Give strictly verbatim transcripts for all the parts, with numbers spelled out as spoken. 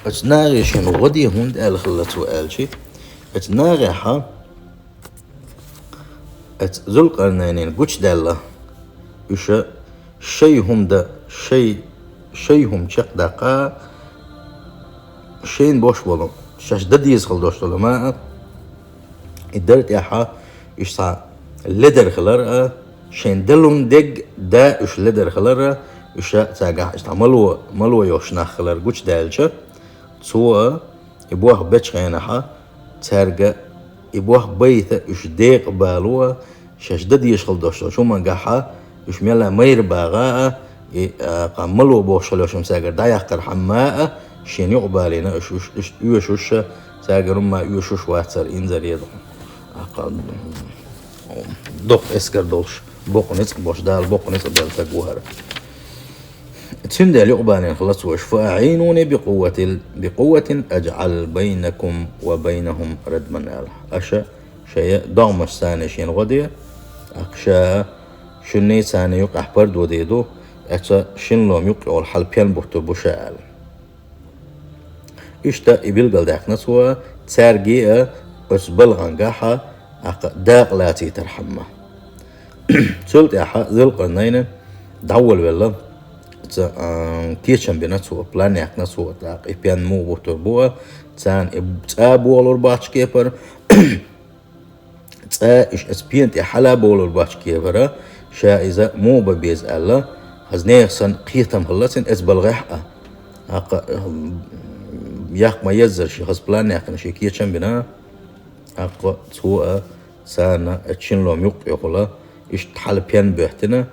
Оцу нахе шена гӀо де хӀунда аьлла хилла цо аьлча, оцу нахехьа оцу Зулкъарнайнина гучудаьлла уьш шай хӀума дан, шай, шай хӀума чекхдаккха, шайна беш болу, шаьш дан деза хила долуш долу ма а, и дара тӀехьа уьш цхьа ледар хилар а, шайн делун дерг да уьш ледар хилар а, уьш цаьргахь иштта мало, мало йолуш нах хилар гучудаьлча, цо а, и бох бечу хенахьа, цаьрга и бох байта уьш декъа бало а, шаьш дан дезаш хила долуш долчу хӀумангахьа, уьш мелла майра багӀа а, и, а, кху мало бохуш хила йолуш хӀума цаьргара дӀаяккхархьама а, шена юкъа балийна уьш, уьш, уьш оьшуш а, цаьргара хӀумма оьшуш вацара инзаре ду. А, кху, доккха эскар долуш, боккха ницкъ болуш, Дала боккха ницкъ белла стаг ву хӀара. Цундела юкъа балийна хила цо уьш: «Фа аӀинуни би къувватил, би къувватин аджӀал байнакум ва байнахум радман», аьлла. Аша шайн догӀмашца шена гӀо де, тӀаккха ша шуьнний царна юкъахь пардо дийр ду, оцу шина лома юккъехула хьала пен буттур бу ша аьлла. Иштта и билгалдаьккхина цо, цаьрга а оцу балгӀангахьа, тӀаккха дакъа лацийтархьама. Цул тӀаьхьа Зулкъарнайна дӀаволавелла, ца, а, кечам бина цо, план яьккхина цо, тӀаккха и пен муха буттур бу, царна и цӀа болур бац кепара, цӀа уьш оцу пена тӀе хьала болур бац кепара, ша иза муха бан беза аьлла, хаза нехан санна кхетам хилла цуьнан оцу балгӀехь а. ТӀаккха, м, яккха ма-еззара шен хаза план яьккхина, шен кечам бина, тӀаккха цо а царна оцу шина лома юккъехула иштта хьала пен боьттина,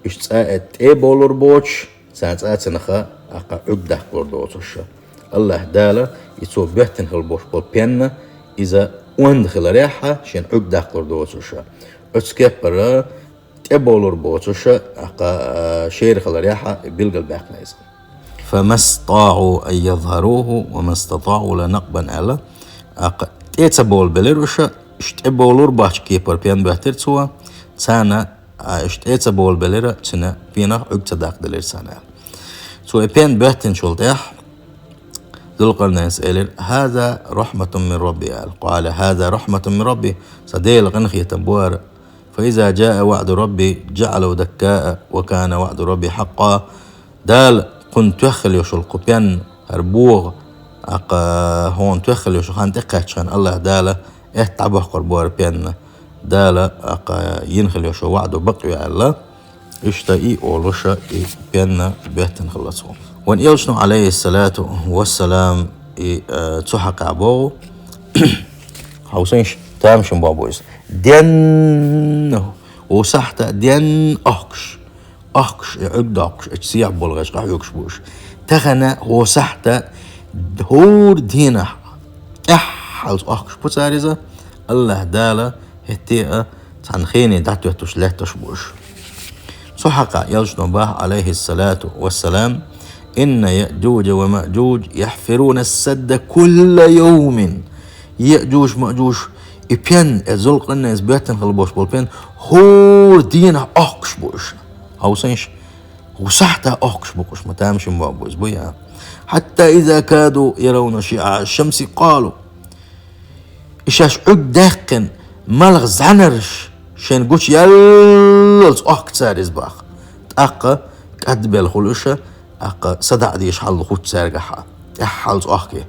уьш цӀа а тӀе болур боцуш, царна цӀа а ца наха, тӀаккха Ӏуьрг даккхалур доцуш. АллахӀ Дала и цо боьттина хила болуш болу пенна, иза онда хиларехьа, шена Ӏуьрг даккхалур доцуш. Оцу кепара тӀе болур боцуш, тӀаккха, а, шера хиларехьа билгалбаьккхина иза. «Фа мастатаӀу ан язхӀаруху ва мастатаӀу ла накъбан», аьлла. ТӀаккха тӀе ца болабелира уьш, уьш тӀе болур бац кепара пен боьттира цо, царна, а, уьш тӀе ца болабелира, цуьнан пенах Ӏуьрг ца даккхаделира царна аьлла. Цо и пен боьттинчул тӀаьхьа Зулкъарнайнас элира: «ХӀаза рахьматун мин Рабби», аьлла. Къала: «ХӀаза рахьматун мин Рабби», сан Делан къинхетам бу хӀара. «Фа иза джаа ваӀду Рабби джаӀалаху даккаъ ва кана ваӀду Рабби хьакъкъа». Дала кхунна тоьхна хила йолуш йолу кху пен, хӀара богӀу, тӀаккха хьуна тоьхна хила йолуш йолу хан тӀекхаьчча хенахь АллахӀ Дала аьтта дӀабоккхур бу хӀара пенна. Дала, тӀаккха, йина хила йолуш йолу ваӀдо бакъ ю аьлла. Иштта и олуш, и пенна боьттина хилла цо. Вайн элчано, Ӏалайхиссалату вассалам, и, э, цу хьакъехь боху, хьовсийша, тамашийна боху иза. Ден, хӀокху сахьта ден охкуш, охкуш, и Ӏуьрг доккхуш, и сехьа болу гӀеш къахьоьгуш бу уьш. Тахана хӀокху сахьта хӀора дийнахь тӀаьххьалц охкуш бу цара иза, АллахӀ Дала хӀетте а цхьана хене дӀатоьттуш лаьтташ бу уьш. Цу хьакъехь элчано боху, Ӏалайхиссалату вассалам: «Инна Яъджуджа ва Маъджудж яхьфируна ас-садда кулла йовмин». Яъджуж, Маъджуж, и пен, и Зулкъарнайнас боьттина хила болуш болу пен, хӀора дийнахь охкуш бу уьш. Хьовсийша, хӀокху сахьта охкуш бу уьш, ма тамашийна боху иза, буй а. «Хьатта иза каду яравна шиӀа аш-шамси къалу». И шаьш Ӏуьрг даьккхина, малх зӀаьнарш шайна гучу яллалц охку цара иза боху. ТӀаккха кӀадбелла хуьлу уьш, тӀаккха садаӀа дезаш хьал хуьтту цаьргахьа. ТӀаьххьалц охкий.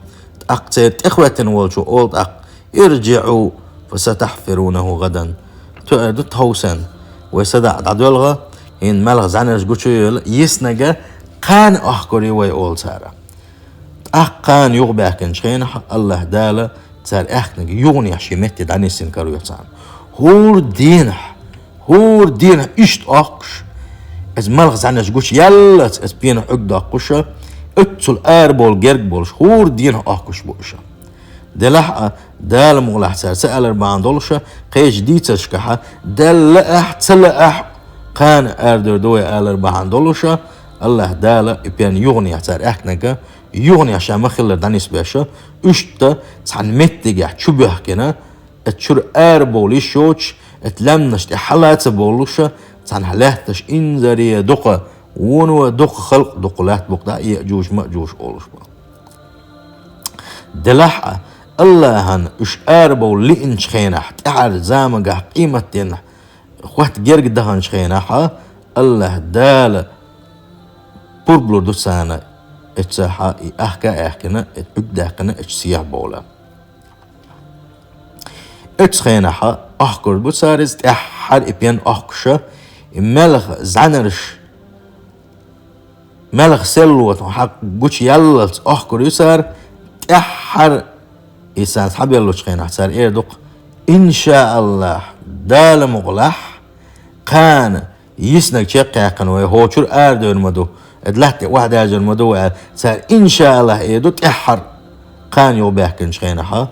ТӀаккха церан тӀехӀоьттина волчо олу тӀаккха: «ИрджиӀу фа сатахьфирунаху гӀадан». Тоьар ду тховсен. Вай садаӀа дӀадоьлху, хӀинца малх зӀаьнарш гучу йолу, йиснарг кхана охкур ю вай, олу цара. ТӀаккха кхана юхабаьхкинчу хенахь АллахӀ Дала цара аьхкинарг юханехьа шен метте дӀанисйина карайо царна. ХӀора дийнахь, хӀора дийнахь иштта охкуш, иза малх зӀаьнарш гучу яллалц, иза пенах Ӏуьрг доккхуш, оццул арабовла герга болуш, хӀора дийнахь охкуш бу уьш. Делахь а, Дала мукъалахь цара ца алар бахьана долуш, кхечу дийцаршкахьа, Дала лаахь, ца лаахь, кхана арадевр ду вай алар бахьана долуш, АллахӀ Дала и пен юханехьа цара аьхкинарг, юханехьа ша ма-хиллара дӀанисбеш, иштта цхьана меттигехь чубоьхкина, оцу чуьра арабовла йиш йоцуш, оцу лаьмнаш тӀе хьала а ца бовлуш, цхьанхьа лаьтташ инзаре дукха, вуно дукха халкъ дукха лаьтта букъ дӀа а Яъджуж-Маъджуж олуш бу. Делахь а, Аллахьан уьш арабовла лиъначу хенахь, тӀаьхьара заманахь къематдийнахь хотта герга даханчу хенахь а, Аллахь Дала пурба лур ду царна, эццахь а и аьхка а аьхкина, и Ӏуьрг даьккхина, эццахь сехьа бовла. Оцу хенахь а охкур бу цара иза, тӀаьххьара и пен охкуша, и маьлха зӀаьнарш, маьлха селло хьакъ гучу яллалц охкур ю цара, тӀаьххьара и царна схьабеллачу хенахь цара эр ду-кх: «Иншааллахь, Дала мукъалахь, кхана йиснаг чекхъяьккхина вай, хӀокхуьнан арадевр ма ду, и латта тӀе охьадаьржар ма ду вай», — аьлла, цара иншааллахь эр ду тӀаьххьара кхана юхабаьхкинчу хенахь а.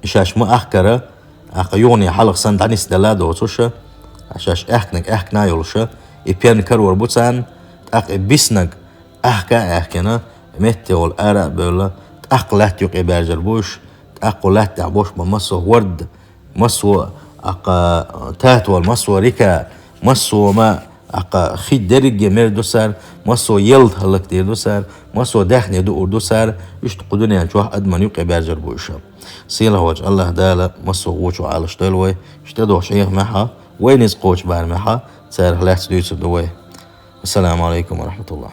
Шаьш ма ахкара, аьхка юхане хьалха санна дӀанисделла а доцуша, шаьш аьхкинарг аьхкина а йолуша, и пен карор бу царна, тӀаккха и биснаг аьхка а аьхкина, метте волу ара а бевлла, тӀаккха латта юкъе баьржар бу уьш, тӀаккха латта тӀехь бош бан массо а хӀорд, массо а, аьхка, татол, массо а рика, массо а ма, аьхка, хи дерриге мер ду цара, массо а ялта хӀаллакдийр ду цара, массо а даьхни дуур ду цара, иштта кху дуьнен чохь адаман юкъе баьржар бу уьш. Сийлахь волчу Аллахь Дала массо а вочу Ӏалаш дойла вай, уьш тӀедогӀучу хьехамехь а, вай ницкъ кхочу барамехь а, царах лаьцна дуьйцур ду вай. Ассаламу алайкум ва рахматуллахь.